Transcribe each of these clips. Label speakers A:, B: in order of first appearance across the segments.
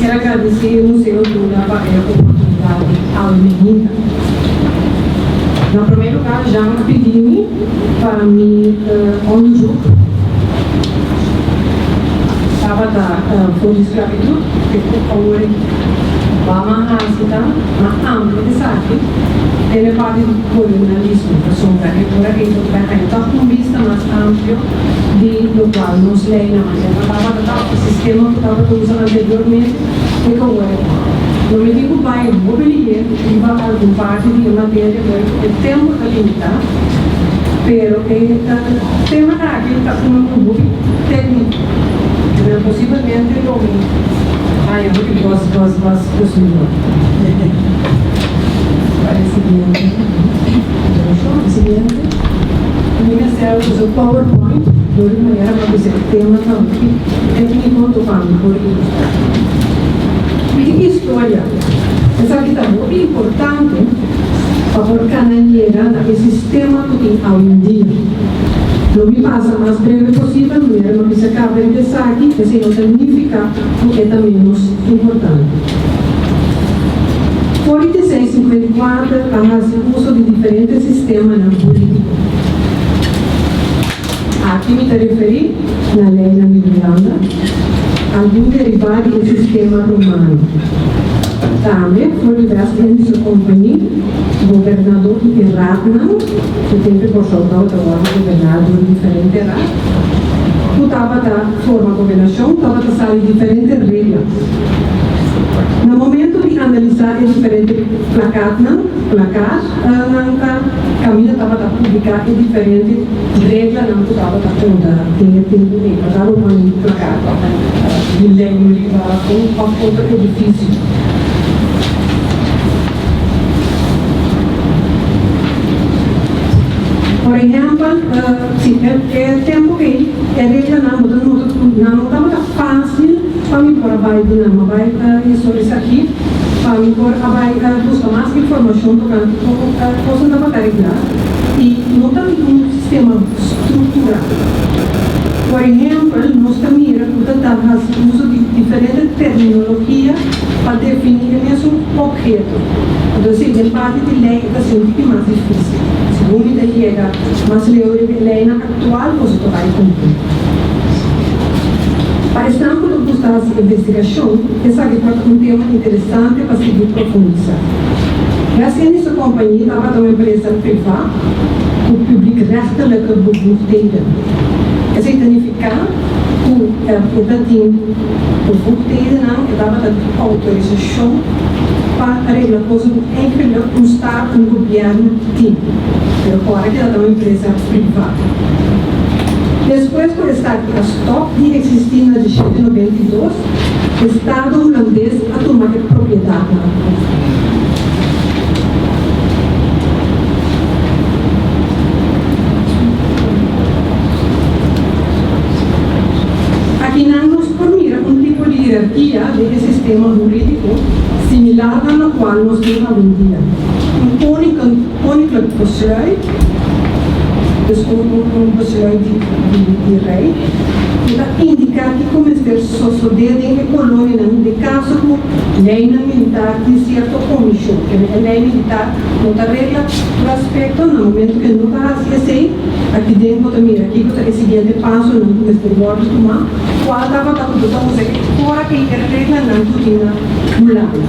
A: kier a gradisí Museo Tula pa e oportunidat di awe mainta. Na promé lugá Jean a pidi mi pa mi onderzoek tabata for di sklabitut te ku awor aki. Bama hasi ta mas amplio esaki te na e parti di kolonialismo pasobra e ora ei bo ta bai haña tòg un bista mas amplio di lokual nos leinan manera tabata ta òf e sistema ku tabata usa anteriormente te ku awor aki. Lo mi tin ku bai hopi lihé riba algun parti di e materia por ku e tempu ta limitá, pero e tema aki ta un hopi tékniko. Pero posiblemente lo mi haña hopi bos bos bos tusmidor. Bai e siguiente. E siguiente. Mi mester usa PowerPoint dor di manera pa bisa e tema ta hopi tékniko tokante por ilustrá. Mi tin historia. Esaki ta hopi importante pa por kana yega na e sistema ku tin awendia. Lo mi pasa mas breve posibel manera no bisa kaba riba esaki, esei no ta nifiká ku e ta ménos importante. For di 1654 a hasi uso di diferente sistemanan hurídiko. Aki mi ta referí na leinan di Hulanda, algun derivá di e sistema romano. Tambe for di West Indische Compagnie, gobernadó i e raadnan, ku tempu Kòrsou tabata wòrdu goberná dor diferente raad, ku tabata forma gobernashon, tabata sali diferente regla. Na momento di analisá e diferente plakatnan, plakaat, nan ta kaminda tabata publiká e diferente reglanan ku tabata konta den e tempu ei. Pa tabata pone plakaat di lei riba un òf otro edifisio. Por ehèmpel, si e tempu ei e reglanan bo ta nota ku nan no tabata fásil pa mi por a bai di nan. Mi a bai historia esaki pa mi por a bai buska mas informashon tokante kon kosnan tabata reglá i no ta un sistema strukturá. Por ehèmpel, nos ta mira ku ta ta hasi uso di diferente terminologia pa definí e mesun opheto. Entonces, si den parti di lei e ta ser un tiki mas difísil. Segun mi ta yega mas leu riba e leinan aktual, boso ta bai kumpli. Pa esnan ku ta gusta hasi investigashon, esaki por ta un tema interesante pa sigui profundisá. West Indische Compagnie tabata un empresa privá ku publiekrechtelijke bevoegdheden. Esei ta nifiká ku e ta tin bevoegdhedennan, e tabata tin outorisashon pa regla kosa ku eigenlik un staat, un gobièrnu tin. Pero ora keda ta un empresa privá. Despues ku esaki a stòp di eksistí na 1792, Estado Hulandes a tuma e propiedatnan. Akinan nos por mira un tipo di hierarkia den e sistema hurídiko similar na lokual nos tin awendia, un koninklijk besluit, dus un besluit di rei, ku ta indiká kiko mester sosodé den e kolonianan den kaso ku leinan militar tin sierto omishon. E lei militar no ta regla tur aspekto. Na momento ku e no ta hasi esei, aki den bo ta mira kiko ta e siguiente pasonan ku mester wòrdu tumá, kual tabata ku bo ta usa e ora ei e reglanan ku tin na Hulanda.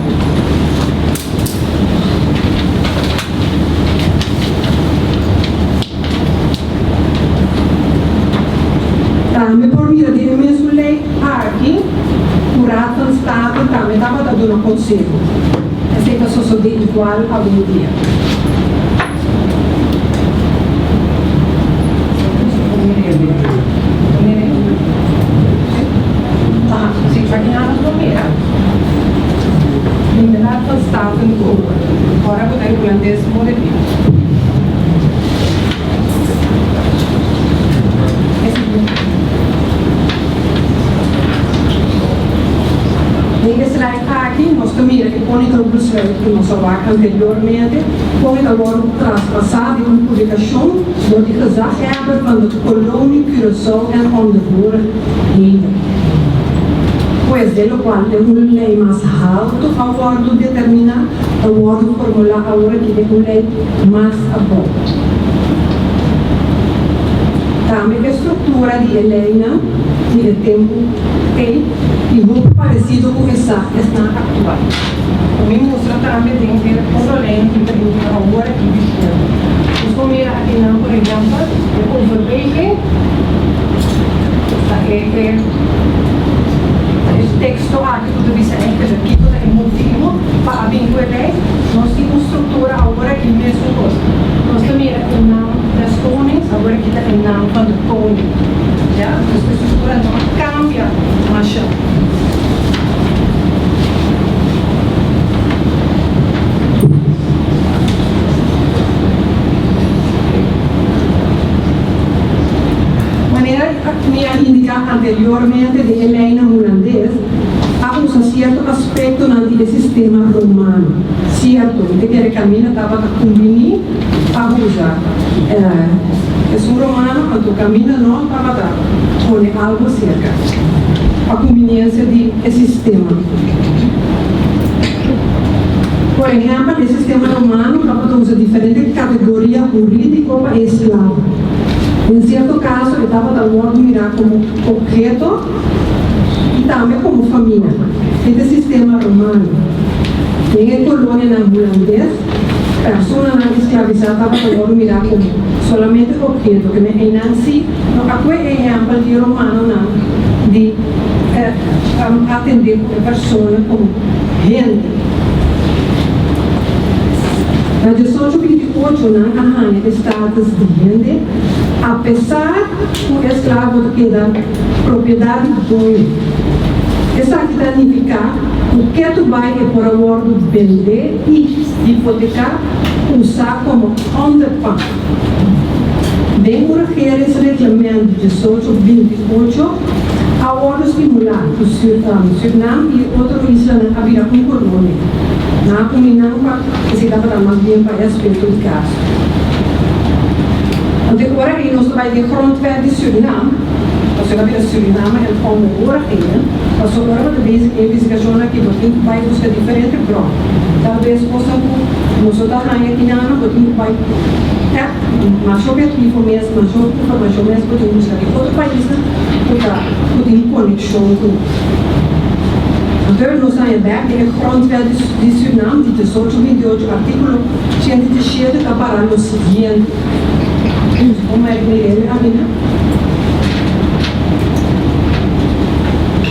A: Tambe por mira den e mesun lei aki ku Raad van State tambe tabata duna konseho. Esei ta sosodé igual awendia. Den e slide aki nos ta mira e Koninklijk Besluit ku nos a wak anteriormente kon e ta wòrdu traspasá den un publikashon dor di Gezaghebber van de Kolonie Curaçao en Onderhorigheden. Pues den lokual den un lei mas haltu a wòrdu determiná, ta wòrdu formulá awor aki den un lei mas abou. Tambe e struktura di e leinan di e tempu ei tin hopi paresido ku esnan aktual. Ku mi mustra tambe den e otro leinan ku ta intra awor aki vigente. Nos por mira akinan por ehèmpel e overweging ta e e teksto aki ku ta bisa eigenlijk kiko ta e motibu pa a bin ku e lei. Nos tin un struktura awor aki mesun kos. Nos ta mira e naam des konings, awor aki ta e naam van de koning. Ya, dus e struktura no a kambia masha. Manera mi a indiká anteriormente den e leinan hulandes a usa sierto aspektonan di e sistema romano. Sierto, mi ta kere kaminda tabata kumbiní pa usa esun romano, anto kaminda no tabata pone algu serka pa kumbiniensia di e sistema. Por ehèmpel, e sistema romano tabata usa diferente kategoria hurídiko pa e esklavo. Den sierto kaso e tabata wòrdu mirá komo opheto i tambe komo famia. E ta e sistema romano. Den e kolonianan hulandes, personanan esklavisá tabata wòrdu mirá komo solamente opheto, kende einan sí no a kue ehèmpel di romanonan di atendé ku e persona komo hende. Na 1828 nan a haña e status di hende, apesar ku e esklavo ta keda propiedat di doño. Esaki ta nifiká ku ketu bai e por a wòrdu bendé i hipoteká, usá komo onderpand. Den un regeringsreglement di 1828 a wòrdu stimulá ku Sürnam i e otro islanan a bira un kolonia. Nan a uni nan pa esei tabata mas bien pa e aspekto di gastu. Anto e ora ei nos ta bai den grondwet di Sürnam, pasobra a bira Suriname en onderhorigheden, pasobra ora bo ta bezig e investigashon aki bo tin ku bai buska diferente bron. Tal bes kosnan ku nos no ta haña akinan bo tin ku bai ègt mas objetivo mes, mas informashon mes bo tin ku buska di otro paisnan ku ta ku tin konekshon ku nos. Anto nos haña bèk den e grondwet di Surinam di 1828 artíkulo 107 ta para lo siguiente.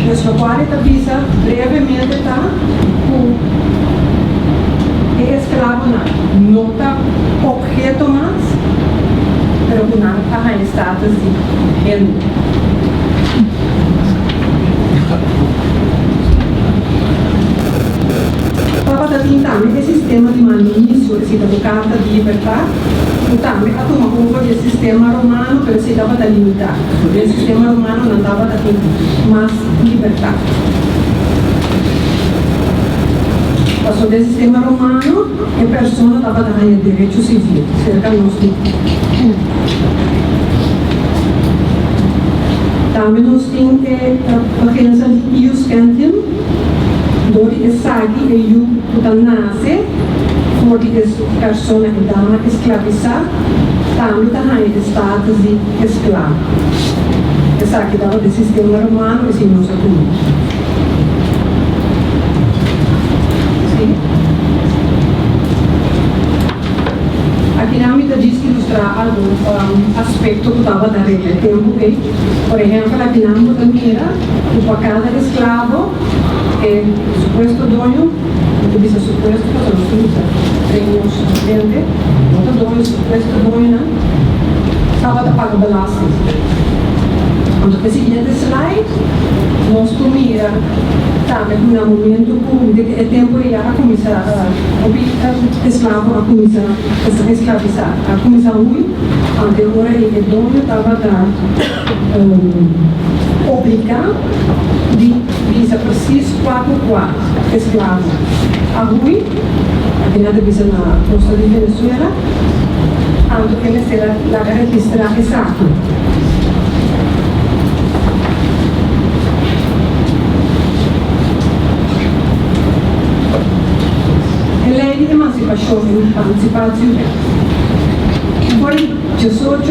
A: Pues locual e ta bisa brevemente ta cu e esclavonan no ta obheto mas, pero cu nan a haña status di hende. Tabata tin tambe e sistema di manumisio, esei ta bo carta di libertad. Ku tambe a tuma over di e sistema romano, pero esei tabata limitá. Den e sistema romano nan tabata tin mas libertat. Pasobra den e sistema romano e persona tabata haña derecho sivil, serka nos no. Tambe nos tin e beginsel di ius gentium, dor di esaki e yu ku ta nase for di e persona e dama esklavisá tambe ta haña e status di esklabo. Esaki tabata e sistema romano esei nos a tuma. Sí. Akinan mi ta djis ilustrá algun aspekto ku tabata regla e tempu ei. Por ehèmpel, akinan bo ta mira ku pa kada esklabo e supuesto doño, Mi ta bisa supuesto pasobra nos ta usa términos diferente. No ta doño, supuesto doñonan tabata paga belasting. Anto e siguiente slide nos por mira tambe ku na momento ku de e tempu ei a kuminsá hopi esklavo a kuminsá esnan esklavisá a kuminsá hui, anto e ora ei e doño tabata obligá di bisa presis kua ku kua. Esklavo a hui, aki nan ta bisa na kosta di Venezuela, anto e mester a laga registrá esaki. emansipashon, emancipatiewet. For di 18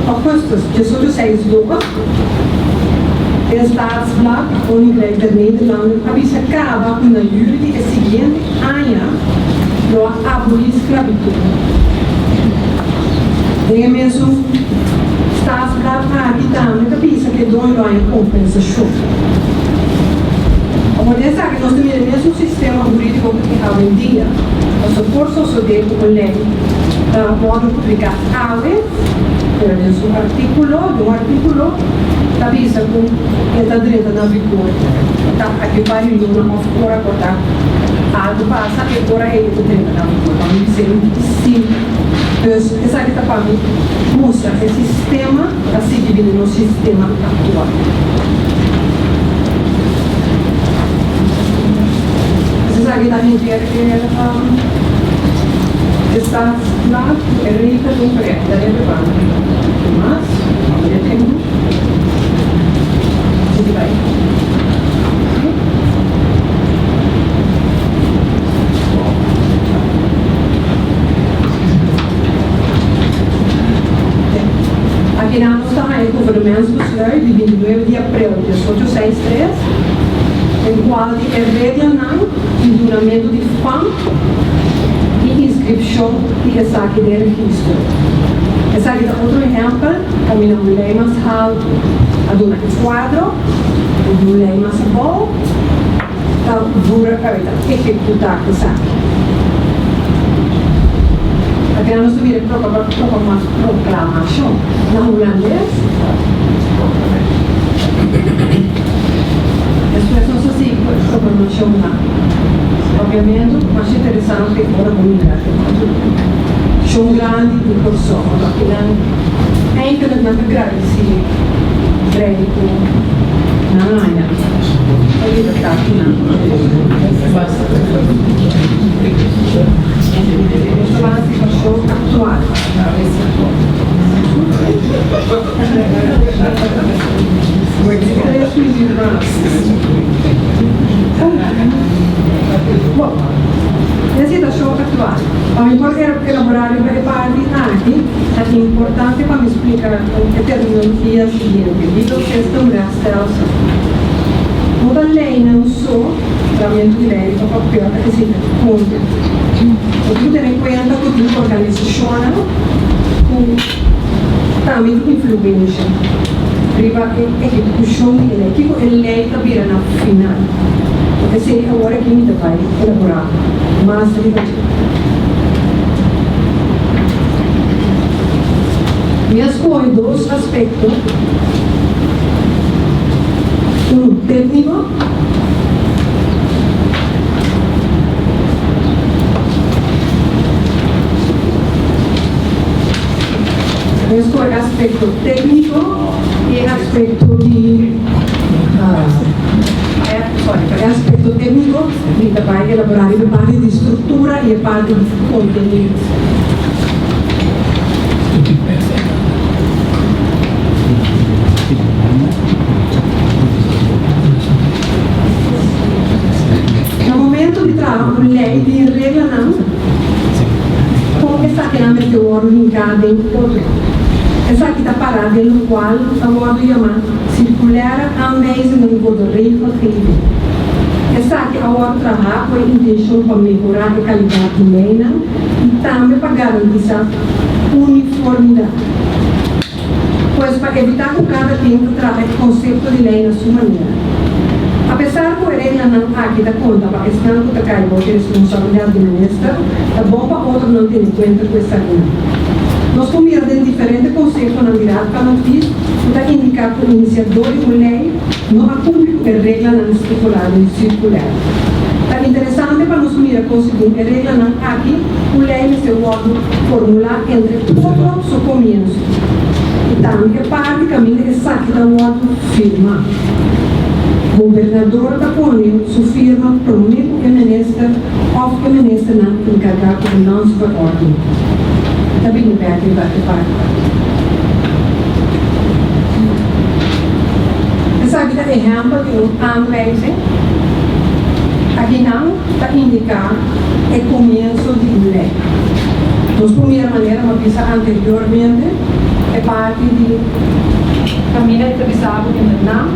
A: augustus 1862, e Staatsblad Koninkrijk der Nederlanden a bisa kaba ku na yüli di e siguiente aña lo a abolí sklabitut. Den e mesun Staatsblad aki tambe ta bisa ku e doño lo haña kompensashon. Awor den esaki nos ta mira e mesun sistema hurídiko ku tin awendia, pasobra por sosodé ku un lei ta wòrdu publiká awe, pero den su artíkulo, den un artíkulo ta bisa ku e ta drenta na vigor ta aki varios luna òf ora ku ta algu pasa e ora ei e ta drenta na vigor. Pa mi bisa e un tiki simpel. Dus esaki ta pa mi mustra e sistema ta sigui bini nos sistema aktual. Dus esaki ta henter e staatsblad ku e regeling pero e ta relevante mas pa e tempu. Sigui bai. Akinan nos ta haña Gouvernementsbesluit di 29 di aprel 1863, den kual di e reglanan di dunamentu di fam i inskripshon di esaki den registro. Esaki ta otro ehèmpel kaminda un lei mas haltu a duna e kuadro, un lei mas abou ta dura uit, ta ehekutá esaki. Akinan nos ta mira e proklamashon na hulandes. Despues nos ta sigui ku e proklamashon na papiamentu. Mas interesante ora bo mira e shon grandi di Kòrsou. Anto akinan eindelijk nan ta gradisí Rei ku nan haña e libertat ku nan Nos ta wak situashon aktual. Tres minuut mas. Bon, e situashon aktual. Pa mi por elaborá riba e parti aki, ta importante pa mi splika e terminologia siguiente, Legal system, rechtsstelsel. No ta leinan so, tramentu di lei riba papel ta esei ta konta. Bo tin ku tene kuenta ku tin organisashonnan ku tambe tin influensha riba e ehekushon di e lei. Kiko e lei ta bira na final? Esei awor aki mi ta bai elaborá mas riba dje. Mi a skohe dos aspekto, unu tékniko. Mi a skohe aspekto tékniko i e aspekto di sorry, pa e aspekto tékniko mi ta bai elaborá riba e parti di struktura i e parti di kontenido. Na momento di traha un lei tin reglanan kon esakinan mester wòrdu hinká den otro. Esaki ta pará den lokual ta wòrdu yamá Circulaire Aanwijzingen voor de Regelgeving. Esaki a wòrdu trahá ku e intenshon pa mehorá e kalidat di leinan i tambe pa garantisá uniformidat. Pues pa evitá ku kada ken ta traha e konsepto di lei na su manera. Apesar ku e reglanan aki ta konta pa esnan ku ta kai bou di responsabilidat di minister, ta bon pa otronan tene kuenta ku esakinan. Nos por mira den diferente konsehonan di Raad van Advies ku ta indiká ku inisiadó di un lei no a kumpli ku e reglanan stipulá den sirkulèr. Ta interesante pa nos mira kon segun e reglanan aki un lei mester wòrdu formulá entre otro su komienso i tambe e parti kaminda esaki ta wòrdu firmá. Gobernador ta pone su firma promé ku e minister òf e ministernan enkargá ku e landsverordening. Ta bini bèk riba e parti aki. Esaki ta ehèmpel di un aanwijzing. Akinan ta indiká e komienso di un. lei. Nos por mira manera mi a bisa anteriormente e parti di kaminda e ta bisa bo in de naam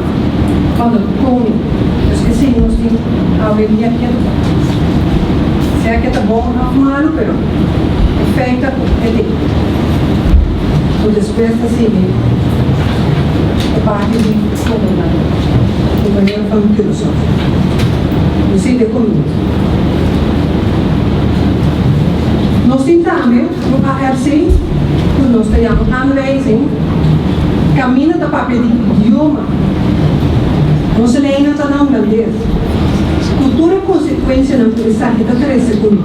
A: van de koning. Dus esei nos tin awendia ketu pa. Sea ke ta bon òf malu pero e feit ta ku e tin. Ku despues ta sigui e parti di gobernador, gouverneur van Curaçao. Nos tin den komienso. Nos tin tambe un ARC ku nos ta yama aanwijzing kaminda ta papia di idioma. Nos leinan ta na hulandes, ku tur e konsekuensianan ku esaki ta trese kuné.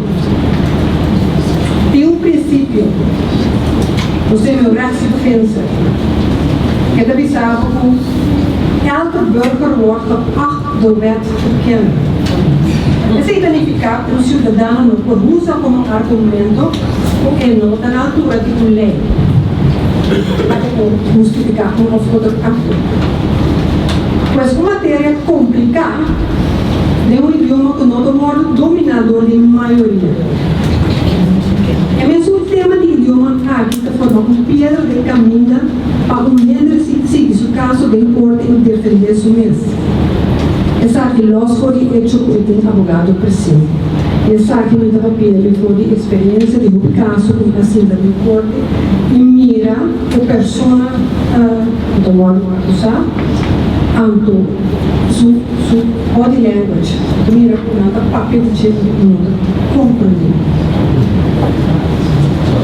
A: Tin un prinsipio, nos ta yama rechtsbeginsel, ke ta bisa bo ku elke burger wordt geacht de wet te kennen. Esei ta nifiká ku un siudadano no por usa komo argumento ku e no ta na altura di un lei pa e por hustifiká un òf otro akto. Pues un materia kompliká den un idioma ku no ta wòrdu dominá dor di mayoria. E mesun tema di idioma aki ta forma un piedra den kaminda pa un hende sigui su kaso den korte i defendé su mes. Esaki lòs for di echo ku e tin abogado presente. I esaki mi ta papia mi for di eksperensia di hopi kaso ku mi a sinta den korte i mira ku persona ku ta wòrdu akusá anto su su body language ta mira ku nan ta papia di dje i no ta komprendé.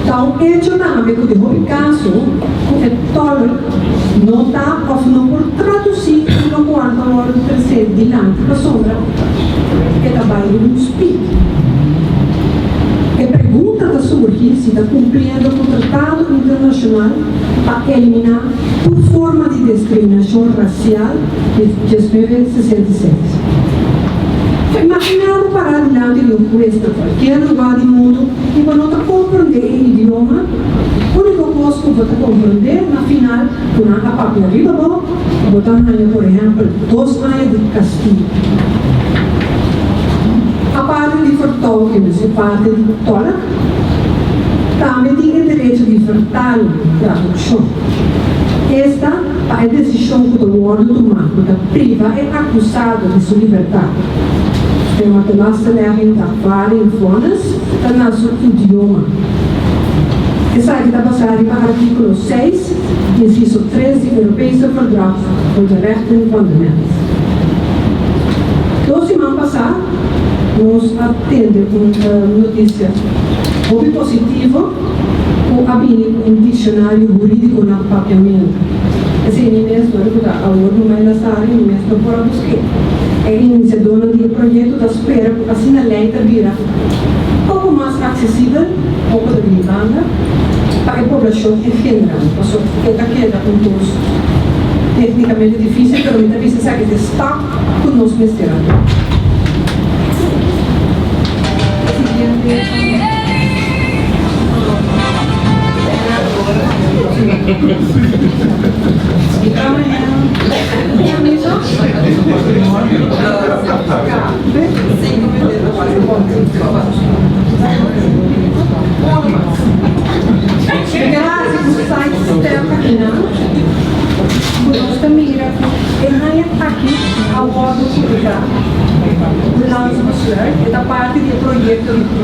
A: Ta un echo tambe ku den hopi kaso ku e tòlk no ta òf no por tradusí lokual ta wòrdu tresé dilanti pasobra e ta bai riba un speed. E pregunta ta surgi si ta kumpliendo ku tratado internashonal pa eliminá tur forma di diskriminashon rasial di 1966. Imaginá bo pará dilanti di un hues na kualkier lugá di mundu i bo no ta komprondé e idioma. Úniko kos ku bo ta komprondé na final ku nan a papia riba bo, bo ta haña por ehèmpel dos aña di kastigu. Aparte di vertolking, dus e parti di tolk, tambe tin e derecho di vertaling, tradukshon. Esta pa e desishon ku ta wòrdu tumá ku ta priva e akusado di su libertat. Tema telastenlegging, dagvaarding, vonnis ta na su idioma. Esaki ta basá riba artíkulo seis, insiso tres di Europese Verdrag voor de Rechten van de Mens. Dos siman pasá nos a tende un notisia hopi positivo ku a bini ku un dikshonario hurídiko na papiamentu. Esei mi mes no ta awor no mai Lazaro i mi mes no por a busk'é. E inisiadónan di e proyekto ta spera ku asina lei ta bira poko mas aksesibel, poko ta bini banda, pa e poblashon en general. Pasobra e ta keda un kos téknikamente difísil, pero mi ta bisa esaki ta e stap ku nos mester a tuma. Siguiente.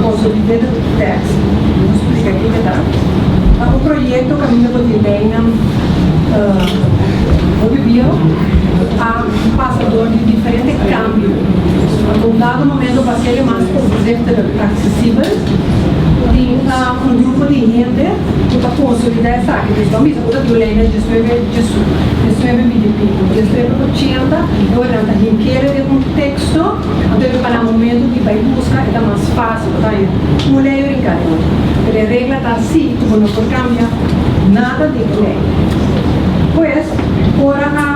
A: Consolidated Text, nos splika kiko ta, ta un proyekto kaminda bo tin leinan hopi bieu a pasa dor di diferente kambio. Anto un dado momento pa hasiel e mas overzichtelijk, aksesibel, tin un grupo di hende ku ta konsolidá esaki. Dus bo a misa ku ta tin leinan diesnuebe diesnuebe binti piku, diesnuebe ochenta, e ora nan ta hinkere den un teksto. Anto e pa na momento di bai buska e ta mas fácil, bo ta haña un lei orinká den otro. Pero e regla ta si ku bo no por kambia nada den e lei. Pues, ora a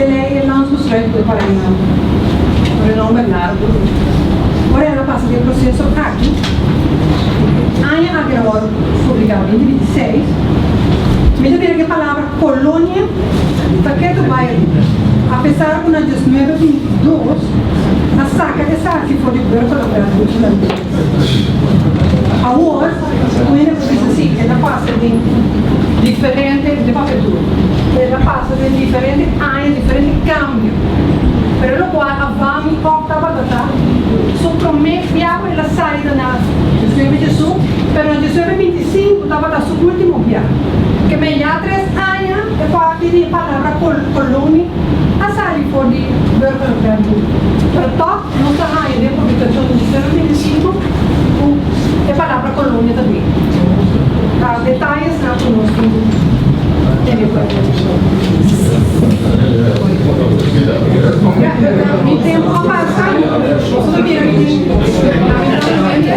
A: e lei e landsbesluit ku e para na ora e nomber largu, ora el a pasa den e proseso aki, e aña aki el a wòrdu publiká 2026, mi ta mira ku e palabra Kolonia ta ketu bai ariba, apesar ku na 1922 a saka esaki for di Burgerlijk Wetboek Hulandes. pasa den diferente, mi ta papia duru, el a pasa den diferente aña, diferente kambio, pero lokual a va mi òf tabata ta su promé bia ku el a sali ta na diesnuebe diesun, pero na diesnuebe bintisinku tabata su último bia. Ke men ya tres aña e parti di e palabra kolonia a sali for di Burgerlijk Wetboek, pero tòg nos ta haña den publikashon di 1925 ku e palabra kolonia ta bin. Ta detayesnan ku nos tin ku tene kuenta. Mi tempu a pasa, boso ta mira mi tin lamentablemente.